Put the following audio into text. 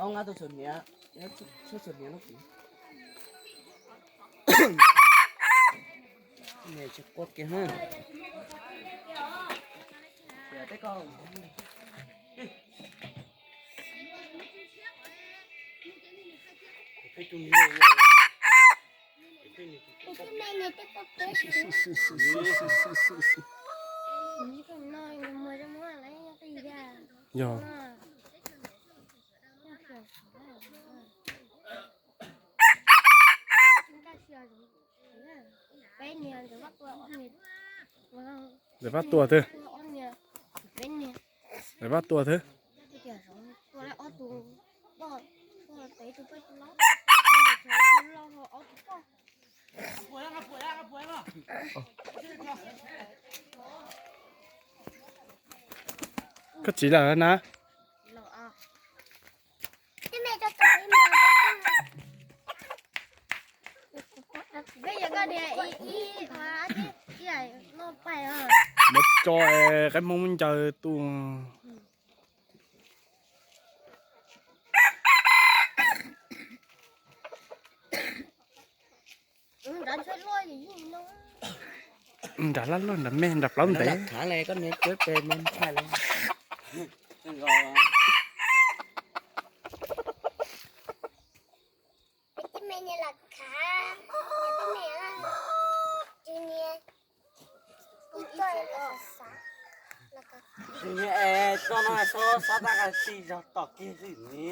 Ob nga tus xus hniav, xub xus hniav no. Tsis quaj kiag ha. Yog. Ntxawm Paj tua twg? Ntxawm Paj tua twg? Koj txiv lawm na. Muab tso, qaib Hmoob muab ncaws tu. Nrad laj luaj, nrad me, nrad plaub ntev. Tsis niag es txoj no xov xov tag qas tsis zog tom kiag xwb ni.